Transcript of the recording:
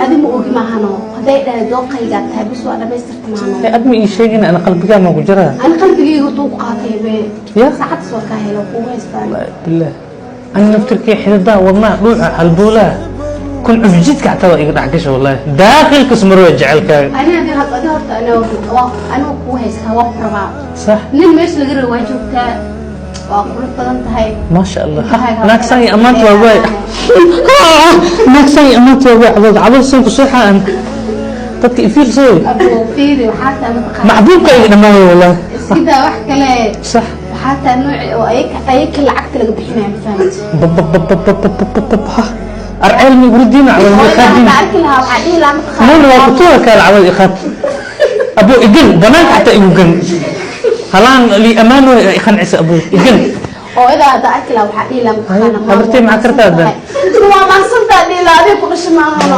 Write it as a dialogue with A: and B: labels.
A: Adi ma ogi maahano, hadday dhahay dooqaygaa tahay, bis waa dhamaystirta maahano.
B: Ad ma ii sheegin, ana qalbigaa ma ku jiraa.
A: Ani qalbigayga tuu ku qaatay be.
B: Ya.
A: Saacaddas waa kaa helo, kugu haystaan.
B: Bilah, ani naftirkii xididaha wadnaha, dhuuca, halboolaha kun cufjidka xataa waa iga dhex gasha. Wallahi daakhilkas marwaa jecelkaaga.
A: Ani adi adi horta aniga kugu haystaa, waa ku rabaa. Nin meesha laga rabo waa joogtaa, waa qurux badan tahay.
B: Maasha Allah, naagsan iyo ammaanta waa waay, naagsan iyo ammaanta waa waay. Cadood cadood san ku seexa aan dadka ifiirsay.
A: Abo, fiiri, waxaa tahay mataqaana
B: Maxbuubka iga dhammaanaya wallahi.
A: Iskidaa wax kale. Waxaa tahay nooci oo ayaka lacagta laga bixinaya, ma fahamti?
B: Bababababababab, ha arceel mi gurdiina cadood ma
A: Hooyada
B: qaadin.
A: Hadda arki lahaa, waxaa dhihi lahaa mataqaana.
B: Nuuna waa kutuga kaala cadood iqaad. Abo, igan banaanka xataa igu gan halaan li amaan way iqancisa. Abo, igan.
A: Hooyada hadda arki lahaa, waxaa dhihi lahaa mataqaana.
B: Habartay maxaa kartaa haddan?
A: Waa mahadsantaa dhihi lahaa, adiga ku dhasha maahano.